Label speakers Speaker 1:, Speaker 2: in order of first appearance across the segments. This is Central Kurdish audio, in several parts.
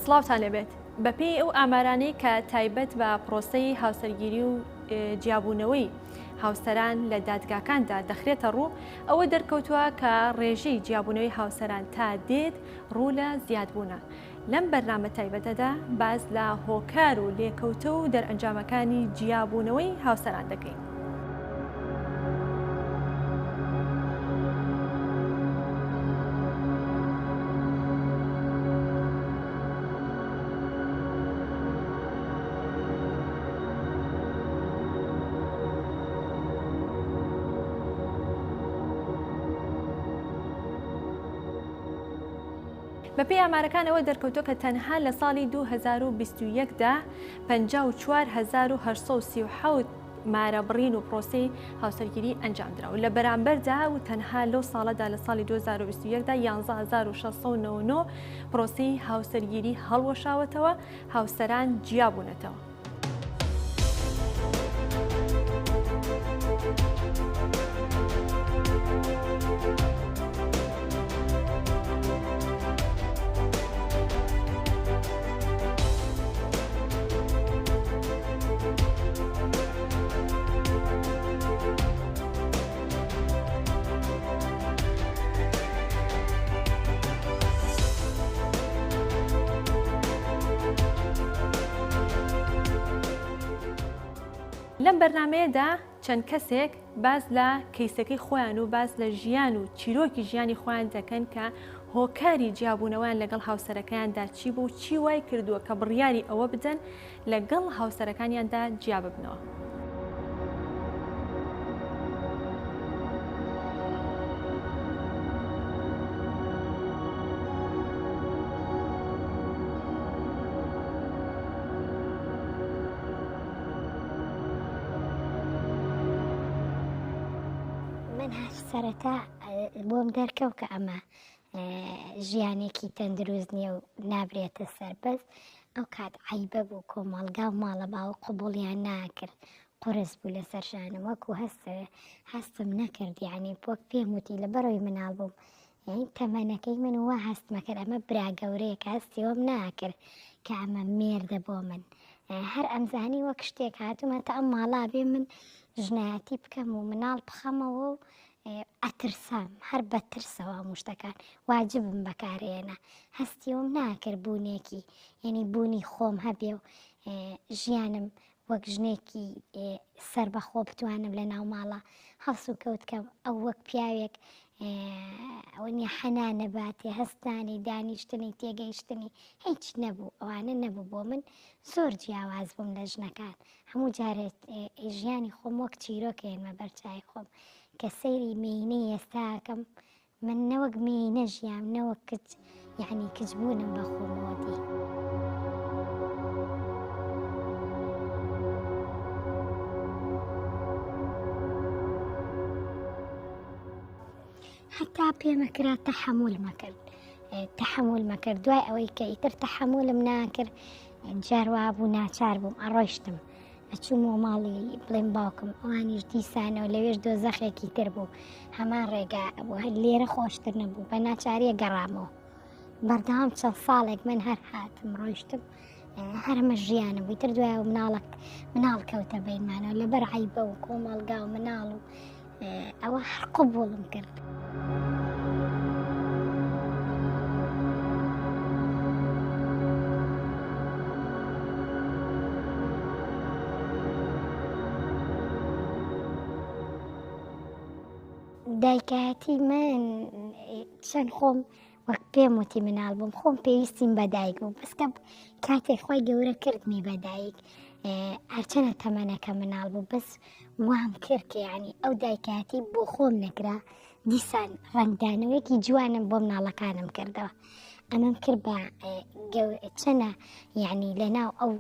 Speaker 1: سڵاوتان لێبێت. بەپێی ئەو ئامارانەی کە تایبەت بە پرۆسەی هاوسەرگیری و جیابوونەوەی هاوسەران لە دادگاکاندا دەخرێتە ڕوو، ئەوە دەرکەوتووە کە ڕێژەی جیابوونەوەی هاوسەران تا دێت ڕوو لە زیادبوونە. لەم بەرنامە تایبەتەدا باس لە هۆکار و لێکەوتە و دەرئەنجامەکانی جیابوونەوەی هاوسەران دەکەین. بەپێی ئامارەکان ئەوە دەرکەوتووە کە تەنها لە ساڵی 2021 دا 54837 مارەبڕین و پرۆسەی هاوسەرگیری ئەنجامدرا و لە بەرامبەردا و تەنها لەو ساڵەدا لە ساڵی 2021 دا 11699 پرۆسەی هاوسەرگیری هەڵوەشاوەتەوە، هاوسەران جیابوونەتەوە. لەم بەرنمەیەدا چەند کەسێک باس لە کەیسەکەی خۆیان و باس لە ژیان و چیرۆکی ژیانی خۆیان دەکەن کە هۆکاری جیابوونەوەیان لەگەڵ هاوسەرەکەیاندا چی بوو چی وای کردووە کە بڕیاری ئەوە بدەن لەگەڵ هاوسەرەکانیاندا جیا ببنەوە.
Speaker 2: من هەر سەرەتا بۆم دەرکەوت کە ئەمە ژیانێکی تەندروست نییە و نابرێتە سەر بەس ئەو کات عیبە بوو کۆمەڵگا و ماڵە باوە قوبوڵیان ناکرد قورس بوو لەسەر شانم وەکو هەست هەستم نەکرد یعنی وەک پێم وتی لە بەرەوەی مناڵ بووم یعنی تەمەنەکەی من وا هەستمە کرد ئەمە برا گەورەیە کە هەستیەوەم ناکرد کە ئەمە مێردە بۆ من هەر ئەمزانی وەک شتێک هاتوومە تا ئەم ماڵا بێ من ژنایەتی بکەم و مناڵ بخەمەوە و ئەترسام هەر بە ترسەوە هەموو شتەکان واجبم بەکارێنە هەستیەوەم ناکرد بوونێکی یعنی بوونی خۆم هەبێ و ژیانم وەک ژنێکی سەربەخۆ بتوانم لە ناو ماڵە هەڵس و کەوت کەم ئەو وەک پیاوێک ئەوە نیە حەنا نەباتێ هەستانی دانیشتنی تێگەیشتنی هیچ نەبوو ئەوانە نەبوو بۆ من زۆر جیاواز بووم لە ژنەکان هەموو جارێت ژیانی خۆم وەک چیرۆک هێنمە بەرچای خۆم کە سەیری مێینەی ئێستاکەم من نەوەک مێینە ژیام نەوەک کچ یعنی کچ بوونم بە خۆمەوە دی. هەتا پێمەکرا تەحەمولمە کرد تەحەمولمە کرد دوای ئەوەی کە ئیتر تەحەمولم ناکرد جار وابوو ناچار بووم ئەڕۆیشتم ئەچوومەوە ماڵی بڵێم باوکم ئەوانیش دیسانەوە لەوێش دۆزەخێکی تر بوو هەمان ڕێگا بوو هەر لێرە خۆشتر نەبوو بە ناچاریە گەڕامەوە بەردەوام چەند ساڵێک من هەر هاتم ڕۆیشتم هەرمە ژیانم بووی تر دوای مناڵک مناڵ کەوتە بینمانەوە لەبەر عیبە و کۆمەڵگا و مناڵ و ئەوە هەر قبوڵم کرد. دایکایەتی من چەند خۆم وەک پێم وتی مناڵ بووم خۆم پێویستیم بە دایک بوو بەس کە کاتێک خۆی گەورە کردمی بە دایک هەرچەنە تەمەنەکە مناڵ بوو بەس وام کرد کە یعنی ئەو دایکایەتی بۆ خۆم نەکرا دیسان ڕەنگدانەوەیەکی جوانم بۆ مناڵەکانم کردەوە ئەمەم کرد بە چەنە یعنی لەناو ئەو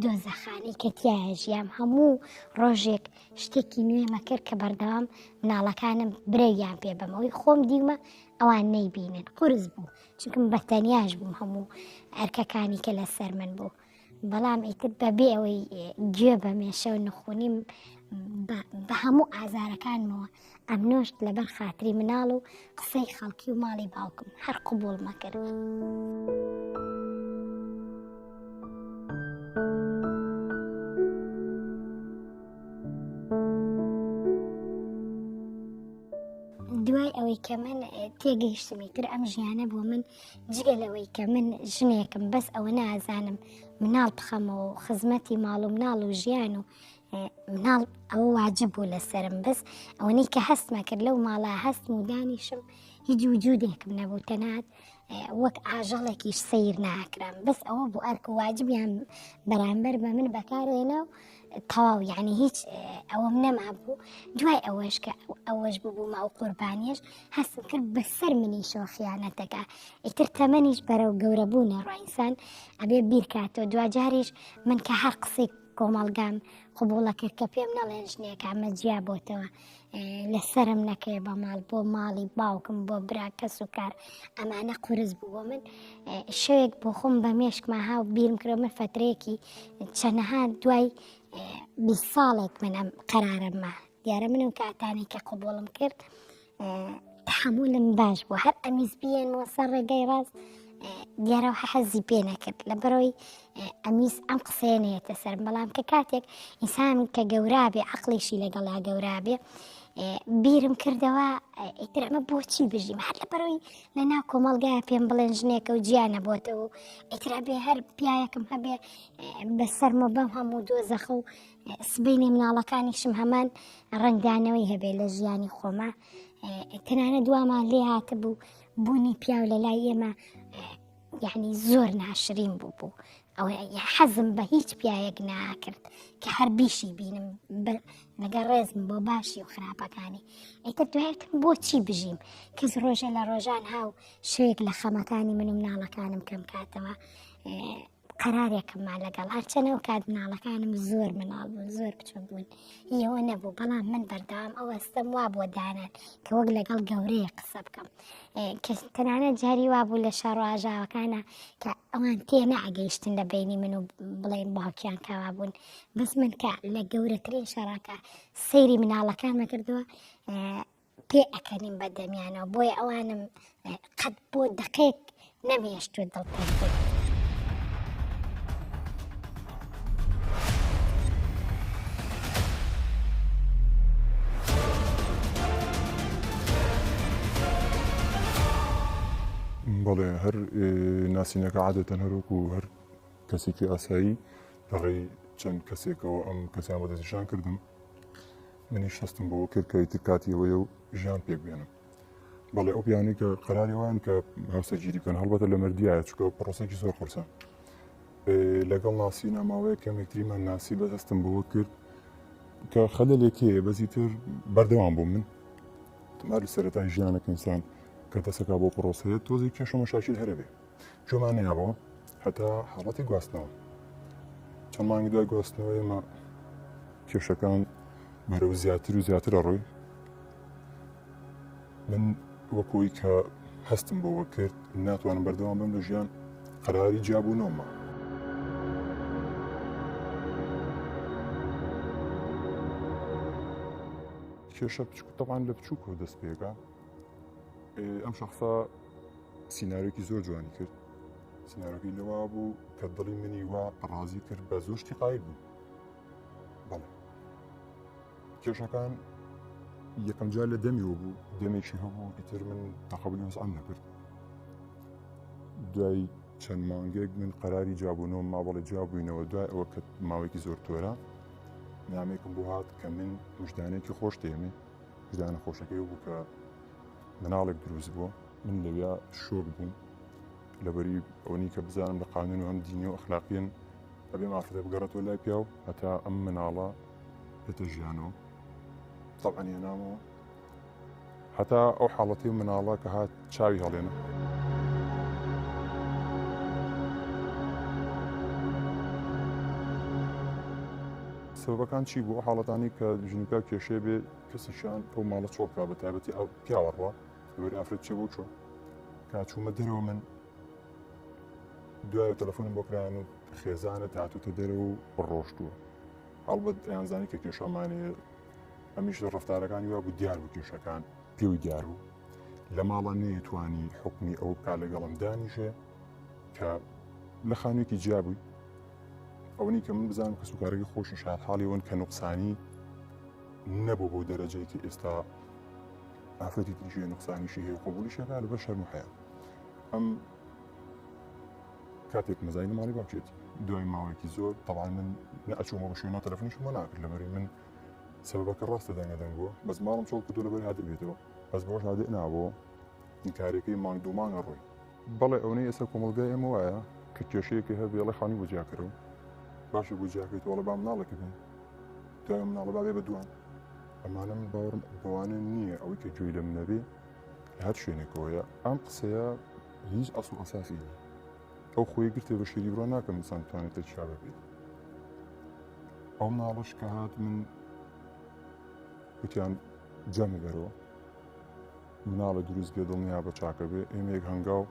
Speaker 2: دۆزەخانەی کە تیایا ژیام هەموو ڕۆژێک شتێکی نوێمە کرد کە بەردەوام مناڵەکانم برەویان پێ بەم ئەوەی خۆم دیومە ئەوان نەیبینن قورس بوو چونکم بە تەنیاش بووم هەموو ئەرکەکانی کە لەسەر من بوو بەڵام ئیتر بەبێ ئەوەی گوێ بە مێشە و نخونیم بە هەموو ئازارەکانمەوە ئەمنۆشت لەبەر خاتری مناڵ و قسەی خەڵکی و ماڵی باوکم هەر قبوڵمە کرد. کە من تێگەیشتمی تر ئەم ژیانە بۆ من جگە لەوەی کە من ژنێکم بەس ئەوە نازانم مناڵ بخەمەوە و خزمەتی ماڵ و مناڵ و ژیان و مناڵ ئەوە واجب بوو لەسرم بەس ئەوەنەی کە هەستمە کرد لەو ماڵە هەستم و دانیشم هیچ وجودێکم نەبوو تەنات وەک ئاژەڵێکیش سیر ناکرام بەس ئەوە بوو ئەرک و واجبیان بەرامبەر بە من بەکارێنە و تەواو یعنی هیچ ئەوەم نەمابوو دوای ئەوەش کە ئەوەش ببوومە ئەو قوربانیش هەستم کرد بەسەر منیشەوە خیانەتەکە ئیتر تەمەنیش بەرەو گەورە بوونە ڕۆینسان ئەبێ بیرکاتەوە دواجاریش من کە هەر قسەی کۆمەڵگام قبوڵە کرد کە پێم نەڵێن ژنێک ئەمە جیا بۆتەوە لەسرم نەکەێ بە ماڵ بۆ ماڵی باوکم بۆ برا کەس و کار ئەمانە قورس بوو بۆ من شەوێک بۆ خۆم بە مێشکما هاو بیرم کرد من فترەیەکی چەنەها دوای 20 ساڵێک من ئەم قەرارەمە دیارە من و کاتانی کە قوبوڵم کرد تحملم باش بوو هەر ئەمیز بیێنمەوە سەر ڕێگەی ڕاست دیارە حەزی پێ نەکرد لە بەرەوەی ئەمیز ئەم قسەیە نێتە سەر بەڵام کە کاتێک ئینسان کە گەورا بێ عقلیشی لەگەڵا گەورا بێ بیرم کردەوە ئیتر ئەمە بۆچی بژیم هەر لە بەرەوەی لە ناو کۆمەڵگای پێم بڵێن ژنێکە و جیان نەبۆتەوە و ئیتر ئەبێ هەر پیاوێکم هەبێ بەسەرمە بەم هەموو دۆزەخە و سبەینێ مناڵەکانیشم هەمان ڕەنگدانەوەی هەبێ لە ژیانی خۆما تەنانە دوامان لێ هاتبوو بوونی پیاو لە لای ئێمە یعنی زۆر ناشرین بوو بوو ئەوە حەزم بە هیچ پیاوێک ناکرد کە هەر بیشی بینم لەگەڵ ڕێزم بۆ باشی و خراپەکانی ئیتر دوایتم بۆچی بژیم کەس ڕۆژە لە ڕۆژان هاو شوێک لە خەمەکانی من و مناڵەکانم کەم کاتەوە قەرارێکم ما لەگەڵ هەرچەنە ئەو کات مناڵەکانم زۆر مناڵ بوون زۆر بچوک بوون یەوە نەبوو بەڵام من بەردەوام ئەو هەستەم وا بۆ دانان کە وەک لەگەڵ گەورەیە قسە بکەم کە تەنانەت جاری وا بوو لە شەڕ و ئاژاوەکانە کە ئەوان تێ نەئەگەیشتن لە بینی من و بڵێن باوکیان کاوا بوون بەس من کە لە گەورەترین شەڕاکە سەیری مناڵەکانمە کردووە پێ ئەکەنیم بە دەمیانەوە بۆیە ئەوانم قەت بۆ دەقێک نەمهێشتوە دڵتەنگ بن.
Speaker 3: بەڵێ هەر ناسینەکە عادەتەن هەروەکو هەر کەسێکی ئاسایی لەڕێی چەند کەسێکەوە ئەم کەسیان بۆ دەستنیشان کردم منیش هەستم بەوە کرد کە ئیتر کاتی ئەوەیە و ژیان پێک بێنم بەڵێ ئەو پیانەی کە قەراری وایان کە هاوسەرگیری بکەن هەڵبەتە لە مردیایە چونکە پرۆسێکی زۆر قورسە لەگەڵ ناسینا ماوەیە کەمێکتریمان ناسی بە هەستم بەوە کرد کە خەلەلێک هەیە بەزی تر بەردەوام بوو من تمار سەرەتای ژیانەکە ئینسان کە دەسەکە بۆ پرۆسەیە تۆزی کێشە مەشاکیل هەرەبێ گوێمان نەیابەوە هەتا حاڵەتی گواستنەوە چەند مانگی دوای گواستنەوە ئێمە کێشەکان بەرەو زیاتر و زیاتر ڕۆی من وەکۆی کە هەستم بەوە کرد ناتوانم بەردەوام بم لە ژیان قەراری جیابوونەوەمە کێشە بچوک تەوان لە بچووکەوە دەست پێکە ئەم شخصە سیناریۆکی زۆر جوانی کرد سیناریۆکەی لەوا بوو کە دڵی منی وا ڕازی کرد بە زۆر شتی قایل بوو بەڵێ کێشەکان یەکەم جار لە دەمیەوە بوو دەمێکی هەبوو ئیتر من تەقەبلی وەزعم نەکرد دوای چەند مانگێک من قەراری جیابوونەوە ما بەڵێ جیابووینەوە دوای ئەوە کە ماوەیەکی زۆر تۆرا نامێکم بۆ هات کە من مژدانێکی خۆش دێمێ مژدانە خۆشەکەی بوو کە مناڵێک دروست بووە من لەویا شۆک بووم لەبەری ئەوەنی کە بزانم لە قانون و هەم دینی و ئەخلاقیەن ئەبێ ئافرەتە بگەڕێتەوە لای پیاو هەتا ئەم مناڵە بێتە ژیانەوە طبعا هێنامەوە هەتا ئەو حاڵەتی مناڵە کە هات چاوی هەڵێنە سەبەکان چی بوو حاڵەتانی کە ژنوکە کێشێ بێ کەسێکیان ئەو ماڵە چۆڵ کا بە تایبەتی ئەو پیاوە ڕوا لەبەر ئافرەت چێ بۆ چۆ کا چوومە دەرەوە من دوای تەلەفۆنم بۆ کرایان و خێزانت هاتوتە دەرەوە و ڕۆشتووە هەڵبەت ئەیانزانی کە کێشەمانێ ئەمیش لە ڕفتارەکانی وا بوو دیار بوو کێشەکان پێوی دیار بوو لە ماڵە نەیتوانی حکمی ئەو بکا لەگەڵم دانیشێ کە لە خانوویەکی جیا بووی ئەوەنی کە من بزانم کەسوکارەکەی خۆشی شاد حاڵی ئەوەن کە نوقسانی نەبوو بەو دەرەجەی کە ئێستا ئافرەتی تریش هەیە نوقسانیشی هەیە و قبوڵیشی ئەکا لەبەر شەرم و حەیا. ئەم کاتێک مەزای لە ماڵی باوکێتی دوای ماوەیەکی زۆر تەبعەن من نە ئەچوومەوە بە شوێنەوە تەلەفۆنیشم بۆ ناکرد لەبەری من سەبەبەکە ڕاستە دەنگە دەنگ بووە بەس ماڵم چۆڵ کردو لەبەر هادئ بێتەوە بەس بەوەش هادئ نابووە ئینکارەکەی مانگ دوو مانگە ڕۆی. بەڵێ ئەونەی ئێستا کۆمەڵگای ئێمە وایە کە کێشەیەکی هەبێ ئەڵێ خانووی بۆ جیاکەرەوە باشە بۆ جیاکەیتەوە ئەڵێ با مناڵێکی بێ دوای ئەو مناڵە با بێ بە دوان ئەمانە من باوەڕم بەوانە نییە ئەوەی کە گوێی لە منە بێ لە هەر شوێنێکەوەیە ئەم قسەیە هیچ ئەسڵ و ئەساسی نییە ئەو خۆی گرتێ بە شێری بڕۆ ناکەم ئینسان بتوانێت تەکیا ببێت ئەو مناڵەش کە هات من وتیان جەمە بەرەوە مناڵە دروست بێ دڵنیا بە چاکە بێ ئێمە یەک هەنگاو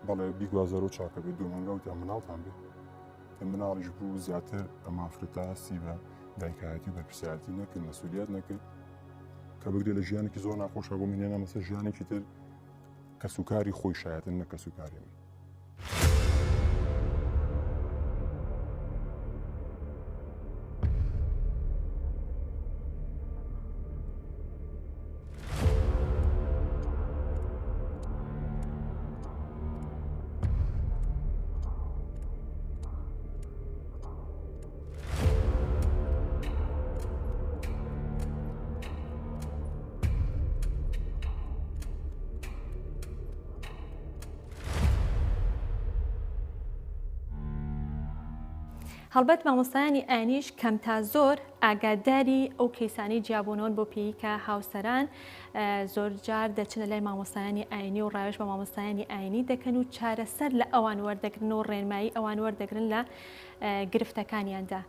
Speaker 3: بەڵێ بیگوازەرەوە چاکە بێ دوو هەنگاو وتیان مناڵتان بێ مناڵیش بوو زیاتر ئەم ئافرەتە هەستی بە دایکایەتی و بەرپرسیارەتی نەکرد مەسولیات نەکرد کە بگرێ لە ژیانێکی زۆر ناخۆشە بۆ من هێنا مەسە ژیانێکی تر کەسوکاری خۆی شایەتن نە کەسوکاری من.
Speaker 1: هەڵبەت مامۆستایانی ئاینیش کەم تا زۆر ئاگاداری ئەو کەیسانەی جیابوونەوەن بۆ پێی کە هاوسەران زۆر جار دەچنە لای مامۆستایانی ئاینی و ڕاوێژ بە مامۆستایانی ئاینی دەکەن و چارەسەر لە ئەوان وەردەگرن و ڕێنمایی ئەوان وەردەگرن لە گرفتەکانیاندا.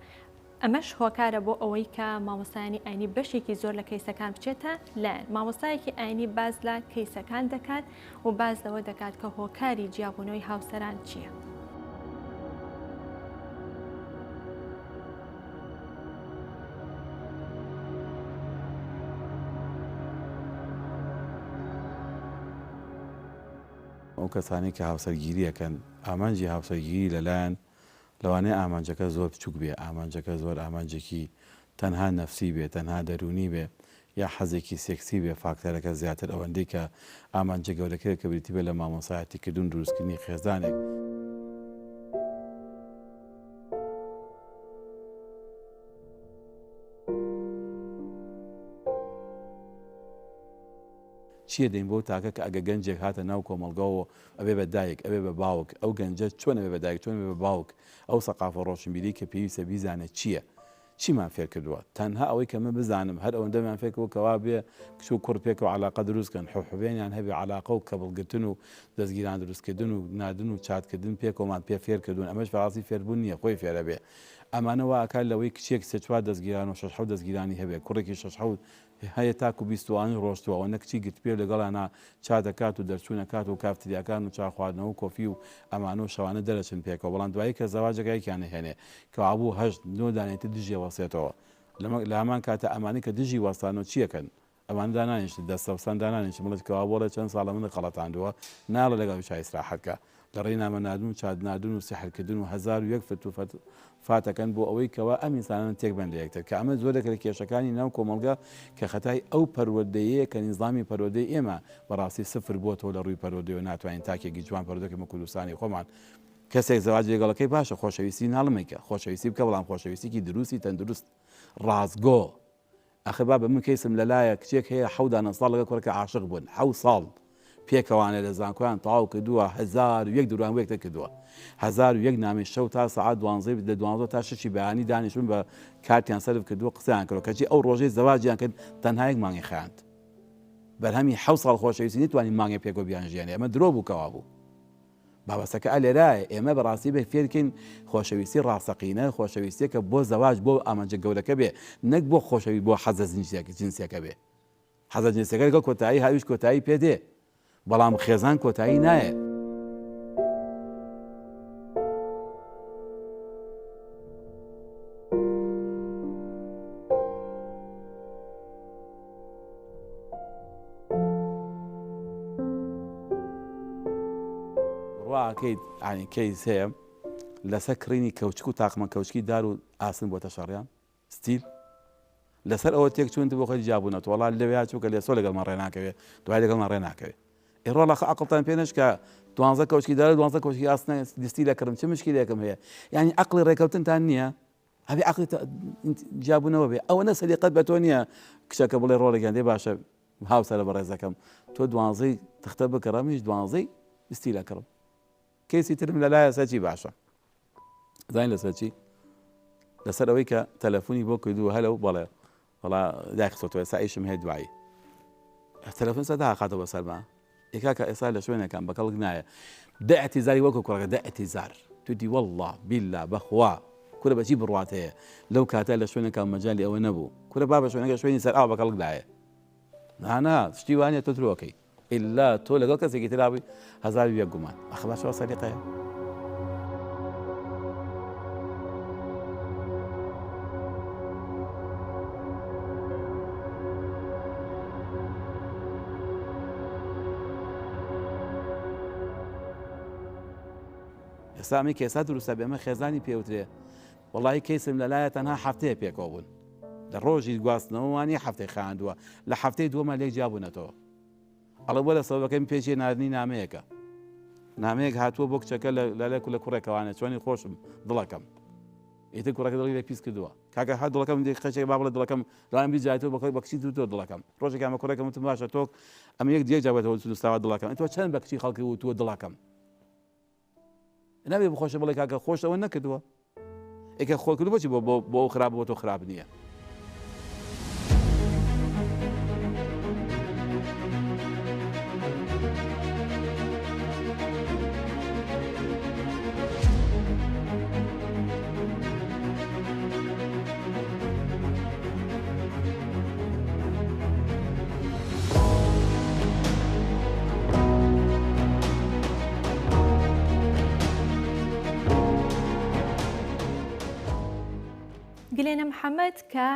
Speaker 1: ئەمەش هۆکارە بۆ ئەوەی کە مامۆستایانی ئاینی بەشێکی زۆر لە کەیسەکان بچێتە لایەن. مامۆستایەکی ئاینی باس لە کەیسەکان دەکات و باس لەوە دەکات کە هۆکاری جیابوونەوەی هاوسەران چییە.
Speaker 4: ئەو کەسانەی کە هاوسەرگیری ئەکەن ئامانجی هاوسەرگیری لەلایان لەوانەیە ئامانجەکە زۆر بچوک بێ، ئامانجەکە زۆر ئامانجێکی تەنها نەفسی بێ، تەنها دەروونی بێ، یا حەزێکی سێکسی بێ، فاکتەرەکە زیاتر ئەوەندەی کە ئامانجە گەورەکەی کە بریتی بێ لە مامۆستایەتی کردن و دروستکردنی خێزانێک. چیە دەین بەو تاکە کە ئەگە گەنجێک هاتە ناو کۆمەڵگاوە ئەبێ بە دایک ئەبێ بە باوک ئەو گەنجە چۆن ئەبێ بە دایک چۆن ئەبێ بە باوک ئەو سەقافە ڕۆشنبیری کە پێویستە بیزانێت چییە چیمان فێر کردووە تەنها ئەوەی کە من بزانم هەر ئەوەندەمان فێر کردووە کەوا بێ کچ و کوڕ پێکەوە عەلاقە دروست کەن حوحوێنیان هەبێ عەلاقە و کەبڵگرتن و دەستگیران دروستکردن و ناردن و چاتکردن پێکەوەمان پێ فێر کردوون ئەمەش بەڕاستی فێربوون نییە خۆی فێرە بێ ئەمانە وا ئەکات لەوەی کچێک سێ چوار دەستگیران و شەش حەوت دەستگیرانی هەبێ کوڕێکی شەش حەوت هەیە تاکو بیستوانی ڕۆشتوە ئەوەنە کچی گرتبێ و لەگەڵیانا چات ئەکات و دەرچوون ئەکات و کافتریاکان و چا خواردنەوە و کۆفی و ئەمانە و شەوانە دەرەچن پێکەوە بەڵام دوایی کە زەواجەکە یەکیان ئەهێنێ کەوابوو هەشت نۆ دانەی تر دژی ئەوەستێتەوە لەمە لەهەمان کاتا ئەمانەی کە دژی وەستانەوە چی ئەکەن ئەمانە دانانیشن دەستەوسان دانانیشن بڵێت کەوابوو ئەڵێ چەند ساڵە منت خەڵەتاندووە ناڵێ لەگەڵ ئەویشا ئیسراحەت کە لە ڕێی نامە ناردن و چات ناردن و سیحر کردن و 1001 فت و فەت فات ئەکەن بۆ ئەوەی کەوا ئەم ئینسانانە تێک بەن لە یەکتر کە ئەمە زۆرێکە لە کێشەکانی ناو کۆمەڵگا کە خەتای ئەو پەروەردەیەیە کە نیزامی پەروەردەی ئێمە بەڕاستی سفر بۆتەوە لە ڕووی پەروەردەیەوە ناتوانین تاکێکی جوان پەروەردە کەین بە کوردستانی خۆمان کەسێک زەواجی لەگەڵەکەی باشە خۆشەویستی ناڵمێکە خۆشەویستی بکە بەڵام خۆشەویستیکی دروستی تەندروست ڕاستگۆ ئەخر بابە من کەیسم لەلایە کچێک هەیە حەو دانە ساڵ لەگەڵ کوڕەکە عاشق بوون حەو ساڵ پێکەوانە لە زانکۆیان تەواو کردووە 1001 دوروان بۆ یەکتر کردووە 1001 نامەی شەو تا سەعات دوانزەی لە دوانزە تا شەشی بەیانی دانیشتون بە کاتیان سەرف کردووە قسەیان کردووە کەچی ئەو ڕۆژەی زەواجیان کرد تەنها یەک مانگی خایاند بەرهەمی حەو ساڵ خۆشەویستی نەیتوانی مانگێک پێکەوە بیان ژیانێ ئەمە درۆ بوو کەوا بوو بابەسەکە ئە لێرایە ئێمە بەڕاستی بێ فێرکەین خۆشەویستی ڕاستەقینە خۆشەویستیەکە بۆ زەواج بۆ ئامانجە گەورەکە بێ نەک بۆ خۆشەوی بۆ حەزە جنسیەکە بێ حەزە جنسیەکە لەگەڵ کۆتایی هاویش کۆتایی پێ دێ بەڵام خێزان کۆتایی نایە. بڕوا ئەکەیت یانی کەیس هەیە لەسەر کڕینی کەوچک و تاقمە کەوچکی دار و ئاسن بۆتە شەڕیان ستیل. لەسەر ئەوە تێک چوون بۆ خەری جیابوونەوە وەڵا لەوێ چووکە لێسۆ لەگەڵمان ڕێ ناکەوێ دوای لەگەڵمان ڕێ ناکەوێ ئێ ڕۆڵە خە عەقڵتان پێ نەشکا دوانزە کەوچکی دار و دوانزە کەوچکی ئاسنە دستی لەکڕم چ مشکیلێکم هەیە یعنی عەقڵی ڕێکەوتنتان نییە هەبێ عەقڵی جیابوونەوە بێ ئەوە نە سەلیقەت بە تۆ نییە کچەکە بڵێ ڕۆڵێکیان دێ باشە هاوسەرە بەڕێزەکەم تۆ دوانزەی تختە بکڕە منیش دوانزەی دستی لەکڕم کەیسی ترم لەلایە سەر چی باشە زانین لەسەر چی لەسەر ئەوەی کە تەلەفۆنی بۆ کردووە هەلو بەڵێ وەڵا دای خستۆتەوە ئێستا ئیشم هەیە دوایی تەلەفۆن سەدا خاتەوە بەسەرما ئێ کاکە ئێستا لە شوێنەکان بە کەڵک نایە دە اعتیزاری وەکو کوڕەکە دە اعتیزار توتی والله بیلا بەخوا کورە بەچی بڕوات هەیە لەو کاتە لە شوێنەکان مەجالی ئەوە نەبوو کورە بابە شوێنەکە شوێنی سەر ئاو بە کەڵک دایە نانا شتی وانە تۆ درۆکەی ئیلا تۆ لەگەڵ کەسێکی ترا بووی 1001 گومان ئەخ باشەوە سەلیقەیە. ئێستا ئەمەی کە ئێستا دروستە بێ ئەمە خێزانی پێوترێ وەڵی کەیسم لەلایە تەنها هەفتەیە پێکەوە بوون لە ڕۆژی گواستنەوەوانی هەفتەی خاندووە لە هەفتەی دووەمە لێک جیابوونەتەوە ئەڵێ وەرە سەبەبەکەی من پێچێ ناردنی نامەیەکە نامەیەک هاتووە بۆ کچەکە لە لە لە کوڕێکەوانە چۆنی خۆشم دڵەکەم ئیتر کوڕەکە دڵی لە پیس کردووە کاکە هەر دڵەکەم دێ قەچێک با بڵێ دڵەکەم لەوان بیجاتەوە بە بە کچی تۆ دڵەکەم ڕۆژێکیان بە کوڕێکم وتم باشە تۆ ئەمە یەک دیەک جاوێتەوە نووسراوە دڵەکەم تۆ چەند بە کچی خەڵکی وتووە دڵەکەم نابێ بخۆشە بڵێ کاکە خۆش ئەوە نەکردووە ئێکە خۆ کردو بۆچی بۆ بۆ ئەو خراپ بۆ تۆ خراپ نییە.
Speaker 1: گلێنە محەمەد کە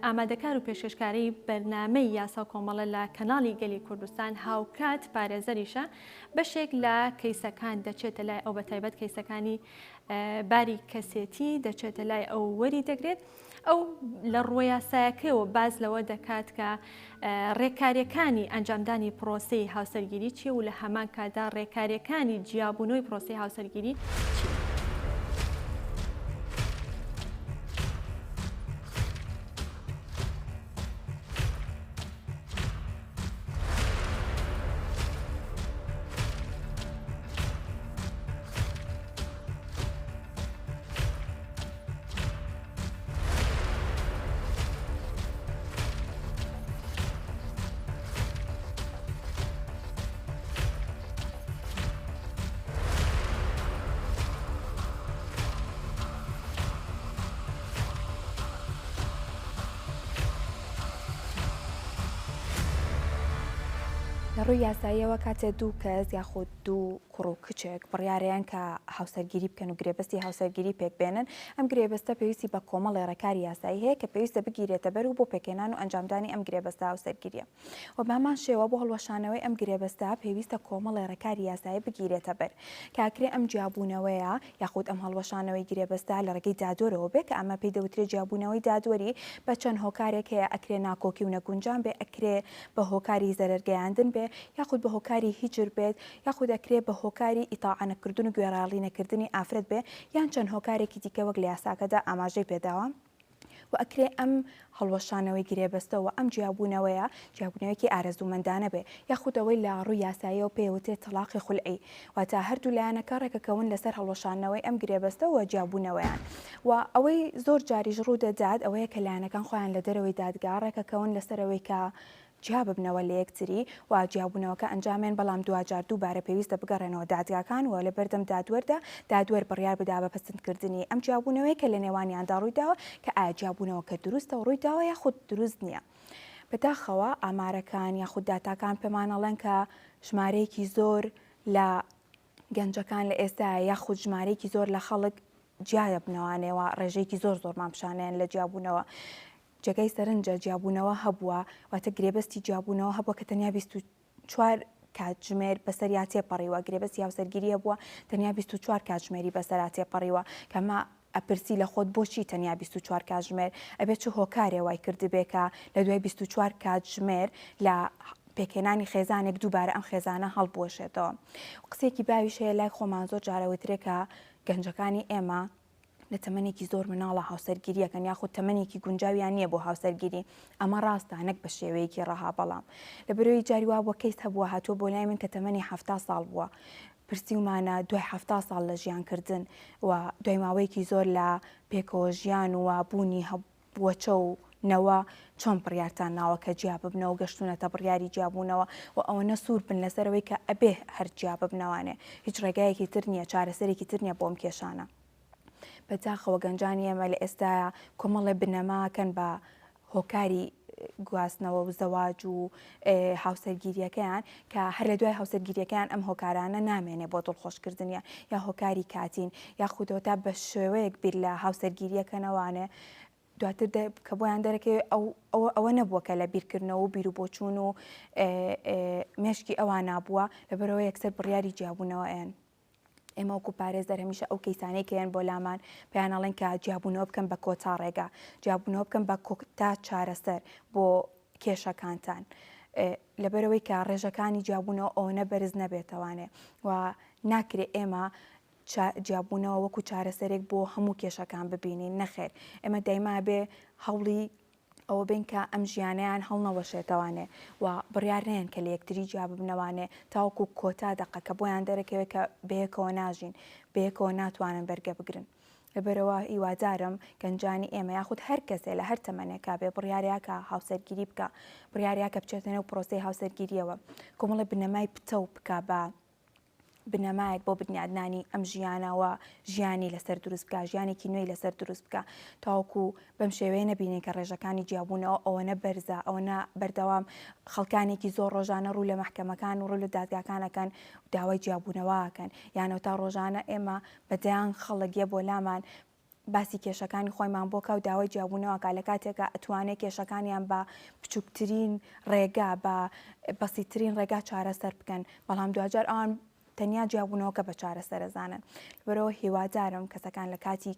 Speaker 1: ئامادەکار و پێشکەشکاری بەرنامەی یاسا و کۆمەڵە لە کەناڵی گەلی کوردستان هاوکات پارێزەریشە بەشێک لە کەیسەکان دەچێتە لای ئەو بەتایبەت کەیسەکانی باری کەسێتی دەچێتە لای ئەو وەری دەگرێت ئەو لە ڕووە یاسایەکەیەوە باس لەوە دەکات کە ڕێکاریەکانی ئەنجامدانی پرۆسەی هاوسەرگیری چیە و لە هەمان کاتدا ڕێکاریەکانی جیابوونەوەی پرۆسەی هاوسەرگیری چیە.
Speaker 5: لە ڕووی یاساییەوە کاتێ دوو کەس یاخود دوو کوڕ و کچێک بڕیارەیان کە هاوسەرگیری بکەن و گرێبەستی هاوسەرگیری پێک بێنن، ئەم گرێبەستە پێویستی بە کۆمەڵێ ڕێکاری یاسایی هەیە کە پێویستە بگیرێتە بەر و بۆ پێکهێنان و ئەنجامدانی ئەم گرێبەستە هاوسەرگیریە و بەهەمان شێوە بۆ هەڵوەشانەوەی ئەم گرێبەستە پێویستە کۆمەڵێ ڕێکاری یاسایی بگیرێتە بەر کە ئەکرێ ئەم جیابوونەوەیە یاخود ئەم هەڵوەشانەوەی گرێبەستە لە ڕێگەی دادوەرەوە بێ کە ئەمە پێی دەوترێ جیابوونەوەی دادوەری بە چەند هۆکارێک هەیە ئەکرێ ناکۆکی و نەگونجان بێ ئەکرێ بە هۆکاری زەرەر گەیاندن بێ یاخود بە هۆکاری هیجر بێت یاخود ئەکرێ بە هۆکاری ئیتاعە نەکردن و گوێڕایەڵی نەکردنی ئافرەت بێ یان چەند هۆکارێکی دیکە وەک لە یاساکەدا ئاماژەی پێداوە و ئەکرێ ئەم هەڵوەشانەوەی گرێبەستە و ئەم جیابوونەوەیە جیابوونەوەیەکی ئارەزوومەندانە بێ یاخود ئەوەی لە ڕووی یاساییەوە پێی وترێ تەڵاقی خولعی واتە هەردوو لایەنەکە ڕێکەکەون لەسەر هەڵوەشاندنەوەی ئەم گرێبەستە و جیابوونەوەیان و ئەوەی زۆر جاریش ڕوودەدات ئەوەیە کە لایەنەکان خۆیان لە دەرەوەی دادگا ڕێکەکەون لەسەر ئەوەی کە جیا ببنەوە لە یەکتری و جیابوونەوەکە ئەنجامێن بەڵام دواجار دووبارە پێویستە بگەڕێنەوە دادگاکان و لەبەردەم دادوەردا دادوەر بڕیار بدا بە پەسندکردنی ئەم جیابوونەوەی کە لە نێوانیاندا ڕوویداوە کە ئایا جیابوونەوەکە دروستە و ڕوویداوە یاخود دروست نییە. بەداخەوە ئامارەکان یاخود داتاکان پێمان ئەڵێن کە ژمارەیەکی زۆر لە گەنجەکان لە ئێستایا یاخود ژمارەیەکی زۆر لە خەڵک جیا دەبنەوانێ و ڕێژەیەکی زۆر زۆرمان پیشانیان لە جیابوونەوە جێگای سەرنجە جیابوونەوە هەبووە واتە گرێبەستی جیابوونەوە هەبووە کە تەنیا 24 کاتژمێر بەسەریا تێپەڕیوە گرێبەستی هاوسەرگیری هەبووە تەنیا 24 کاتژمێری بەسەرا تێپەڕیوە کەمە. ئەپرسی لە خۆت بۆچی تەنیا 24 کاتژمێر ئەبێ چ هۆکارێ وای کردبێ کە لە دوای 24 کاتژمێر لە پێکهێنانی خێزانێک دووبارە ئەم خێزانە هەڵبوەشێتەوە. قسەیەکی باویش هەیە لای خۆمان زۆر جارە وترێ کە گەنجەکانی ئێمە لە تەمەنێکی زۆر مناڵە هاوسەرگیریەکەن یاخود تەمەنێکی گونجاویان نییە بۆ هاوسەرگیری ئەمە ڕاستە نەک بە شێوەیەکی ڕەها بەڵام لە برۆی جاری وا بووە کەیس هەبووە هاتووە بۆ لای من کە تەمەنی حەفتا ساڵ بووە پرسیومانە دوای حەفتا ساڵ لە ژیان کردن و دوای ماوەیەکی زۆر لە پێکەوە ژیان و بوونی وەچە و نەوە چۆن بڕیارتان ناوە کە جیا ببنەوە گەشتونەتە بڕیاری جیابوونەوە و ئەوەنە سوور بن لەسەرەوەی کە ئەبێ هەر جیا ببنەوانێ هیچ ڕێگایەکی تر نییە چارەسەرێکی تر نییە بۆ ئەم کێشانە. بەداخەوە گەنجانی ئێمە لە ئێستایا کۆمەڵێ بنەما کەن بە هۆکاری گواستنەوە و زەواج و هاوسەرگیریەکەیان کە هەر لە دوای هاوسەرگیریەکەیان ئەم هۆکارانە نامێنێ بۆ دڵخۆشکردنیان یا هۆکاری کاتین یاخودەوە تا بە شێوەیەک بیر لە هاوسەرگیریەکەنەوانێ دواتر کە بۆیان دەرەکەوێت ئەو ئەوە ئەوە نەبووە کە لە بیرکردنەوە و بیروبۆچوون و مێشکی ئەوان نابووە لەبەرەوە یەکسەر بڕیاری جیابوونەوە ئەیەن. ئێمە وەکو پارێزەر هەمیشە ئەو کەیسانەی کە یەن بۆ لامان پێیان ئەڵێن کە جیابوونەوە بکەن بە کۆتا ڕێگا، جیابوونەوە بکەن بە کۆتا چارەسەر بۆ کێشەکانتان. لەبەرئەوەی کە ڕێژەکانی جیابوونەوە ئەوەنە بەرز نەبێتەوانێ و ناکرێ ئێمە جیابوونەوە وەکو چارەسەرێک بۆ هەموو کێشەکان ببینین نەخێر ئێمە دایما بێ هەوڵی ئەوە بین کە ئەم ژیانەیان هەڵنەوەشێتەوانێ و بڕیار نەیەن کە لە یەکتری جیا ببنەوانێ تاوەکو کۆتا دەقە کە بۆیان دەرەکەوێت کە بەیەکەوە ناژین بەیەکەوە ناتوانن بەرگە بگرن. لەبەرئەوە هیوادارم گەنجانی ئێمە یاخود هەر کەسێ لە هەر تەمەنێکا بێ بڕیاریا کە هاوسەرگیری بکا بڕیاریا کە بچێتە نێو پرۆسەی هاوسەرگیریەوە کۆمەڵێ بنەمای پتەو بکا بە بنەمایەک بۆ بنیادنانی ئەم ژیانە و ژیانی لەسەر دروست بکا ژیانێکی نوێی لەسەر دروست بکا تاوەکو بەم شێوەیە نەبینین کە ڕێژەکانی جیابوونەوە ئەوەنە بەرزە ئەوەنە بەردەوام خەڵکانێکی زۆر ڕۆژانە ڕوو لە مەحکەمەکان و ڕوو لە دادگاکان ئەکەن و داوای جیابوونەوە ئەکەن یانەوە تا ڕۆژانە ئێمە بە دەیان خەڵک یە بۆ لامان باسی کێشەکانی خۆیمان بۆ کا و داوای جیابوونەوە کا لە کاتێکا ئەتوانێ کێشەکانیان بە بچووکترین ڕێگا بە بەسیترین ڕێگا چارەسەر بکەن بەڵام دواجار ئەوان تەنیا جیابوونەوەکە بە چارەسەر ئەزانن لەبەرئەوە هیوادارم کەسەکان لە کاتی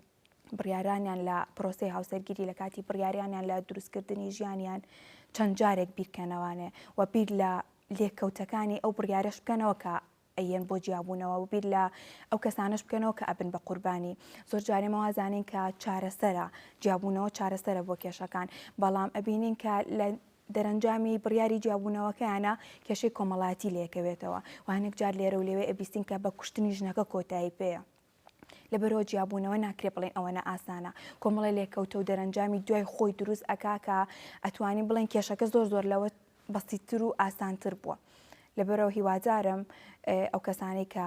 Speaker 5: بڕیارانیان لە پرۆسەی هاوسەرگیری لە کاتی بڕیاریانیان لە دروستکردنی ژیانیان چەند جارێک بیرکەنەوانێ و بیر لە لێکەوتەکانی ئەو بڕیارەش بکەنەوە کە ئەیەن بۆ جیابوونەوە و بیر لە ئەو کەسانەش بکەنەوە کە ئەبن بە قوربانی. زۆر جار ئێمە وازانین کە چارەسەرە، جیابوونەوە چارەسەرە بۆ کێشەکان، بەڵام ئەبینین کە لە دەرەنجامی بڕیاری جیابوونەوەکەیانە کێشەی کۆمەڵایەتی لێکەوێتەوە و هەنێک جار لێرە و لەوێ ئەبیستین کە بە کوشتنی ژنەکە کۆتایی پێیە. لەبەرئەوە جیابوونەوە ناکرێ بڵێین ئەوەنە ئاسانە. کۆمەڵێ لێکەوتە و دەرەنجامی دوای خۆی دروست ئەکا کە ئەتوانین بڵێین کێشەکە زۆر زۆر لەوە بەسیتتر و ئاسانتر بووە. لەبەرئەوە هیوادارم ئەو کەسانەی کە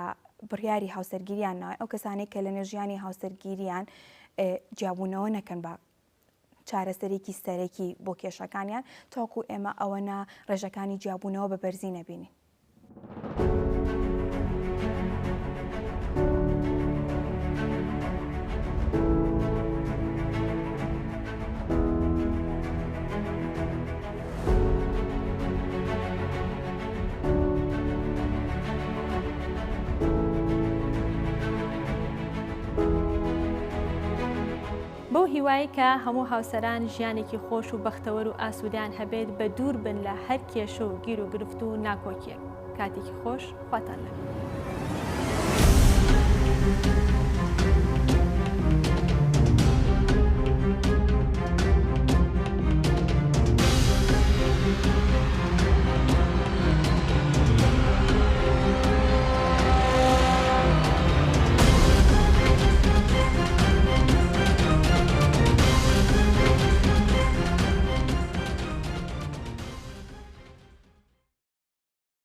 Speaker 5: بڕیاری هاوسەرگیریان ناوە، ئەو کەسانەی کە لەنێو ژیانی هاوسەرگیریان جیابوونەوە نەکەن بە چارەسەرێکی سەرەکی بۆ کێشەکانیان تاوەکو ئێمە ئەوەنە ڕێژەکانی جیابوونەوە بە بەرزی نەبینین.
Speaker 1: بەو هیوایەی کە هەموو هاوسەران ژیانێکی خۆش و بەختەوەر و ئاسوودەیان هەبێت بە دوور بن لە هەر کێشە و گیر و گرفت و ناکۆکیەک. کاتێکی خۆش خواتان لەگەڵ.